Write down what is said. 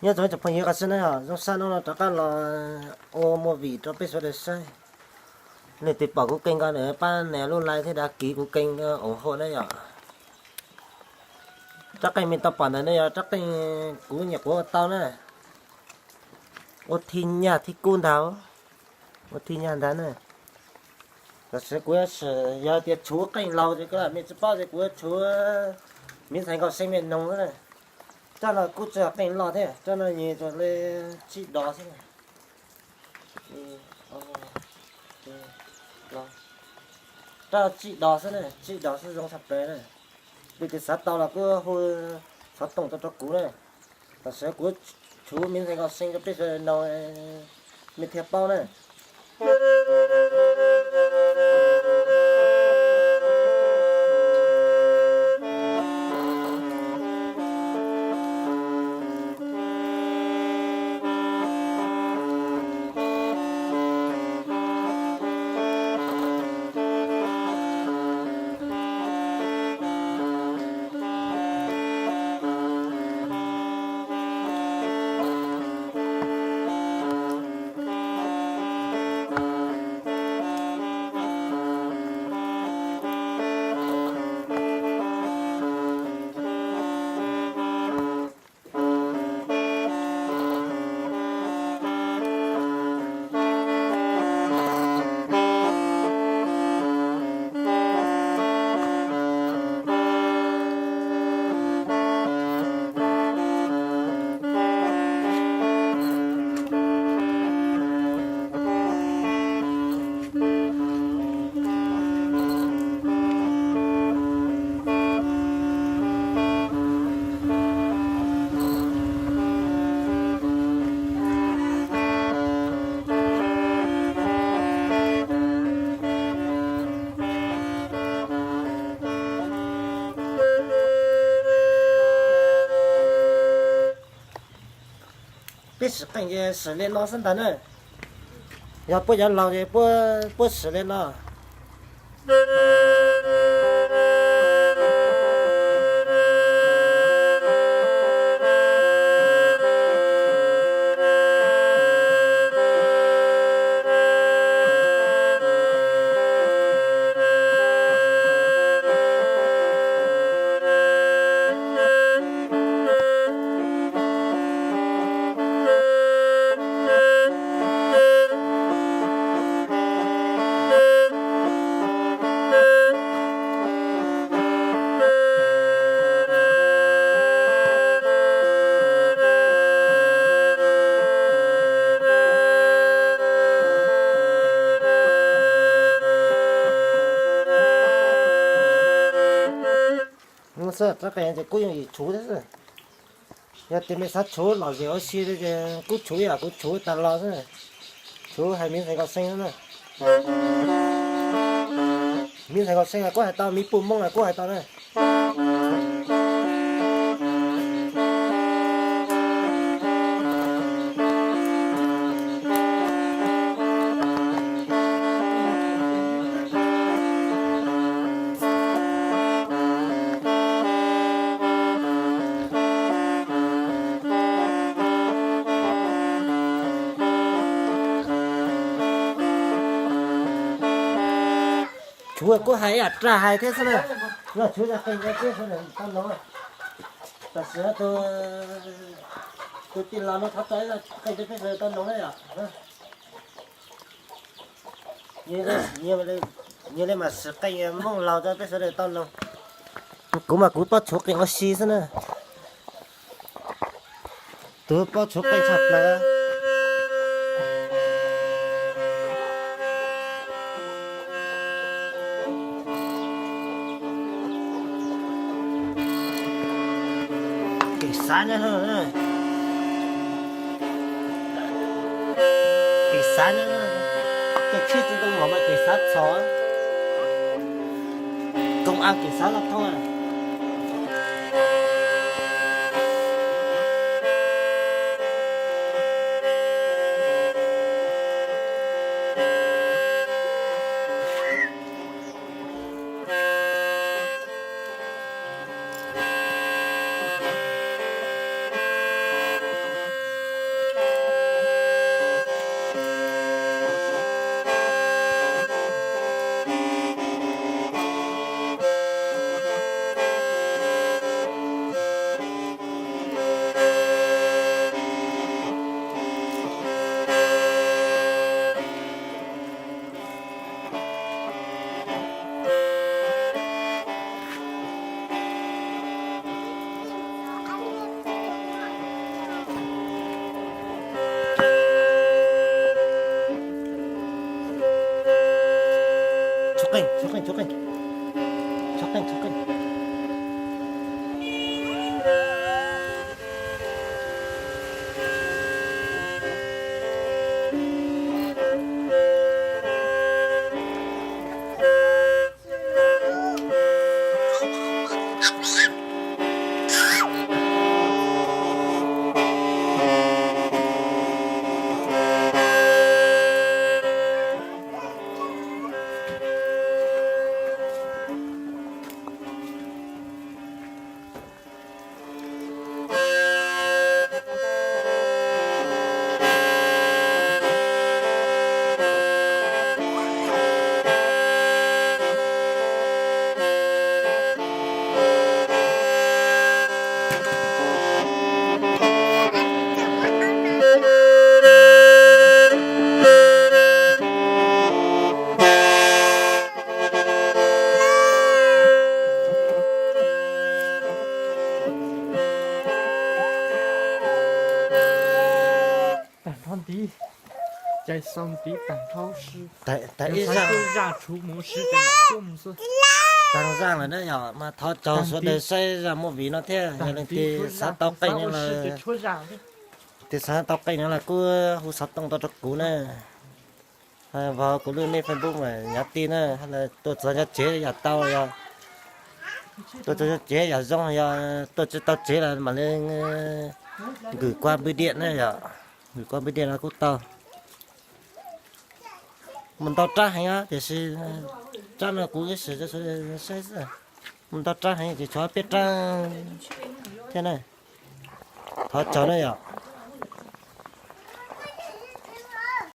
Nyob zoo tsoom phooj ywg, qhov tseeb na yom, zoo sab hnub no rov qab los ua movie rau peb sawv daws saib. Leej twg pom kuv kênh ko nws pab nias lub like thiab đăng ký kuv kênh ủng hộ na yom. Rab qeej nej tau pom ntawm no yog rab qeej kuv nyuam qhuav ua tau na, ua thij nyag thib kub ntag, ua thij nyag ntag na. Tam sim kuv yuav, yog tias tshuv qeej laus ces koj mej tsis paub ces kuv yuav tshuv miv ntxhais nkaus see mej noog xwb na. Rab no kuj tsis yog qeej loj thiab, rab no nyuam qhuav li tsib dos xwb na. Rab tsib dos xwb na, tsib dos xwb zoo tshaj plaws na. Leej twg xav tau los kuj hu xov tooj tuaj rau kuv na. Tam sim kuv tshuv miv ntxhais nkaus see rau peb sawv daws noog, mej thiaj paub na. Peb sim qeej ces sim li no xwb ntag na. Yog puab yuav laus ces puab sim li no. Rab qeej ces kuj yooj yim tshuv thiab xwb. Yog tias mej xav tshuv lom zem ua si ces kuj tshuv ib yam kuv tshuv tag los xwb. Tshuv hais miv ntxhais nkaus see xwb na. Miv ntxhais nkaus see kuj hais tau, miv puj Hmoob kuj hais tau na. Tshuv kuj hais ib yam raj hais thiab xwb na. Yog tshuv yog qeej rau peb sawv daws tau noog. Tam sim tus tij laug no thov tso ib qeej rau peb sawv daws tau noog na yom. Nyias li mam sim qeej Hmoob laus rau peb sawv daws tau noog. Kuv mas kuv paub tshuv qeej ua si xwb na. Tus paub tshuv qeej tshaj plaws. Kev xav nyob, kev xav nyob, kev tshwj txog ntoo mom mas kev xav txhos, koo a kev xav loj thoob. Qeej, tso qeej, tso qeej. Tso qeej, tso qeej. Tag nrho ntiv, cais xaus ntiv tag nrho. Tag ib zaj, tag zaj lawm na yom, mas thov caug sawv daws saib zaj movie no thiab, yog leej twg xav tau qeej no los, leej twg xav tau qeej no los kuj hu xov tooj tuaj rau kuv na. Vog kuv lub nick Facebook mas Nyav Tij na, tuaj txog nyob tsev yam tau yog, tuaj txog nyob tsev yam zoo, yog tuaj tsis tau tsev los mam li nkws qua npwj diam na yom, nkws qua npwj diam los kuj tau. Mus ntau rab heev tiam sis rab no kuv ib sim saib xwb. Mus ntau rab heev ces tshuav peb rab thiab na. Thov caug na yom.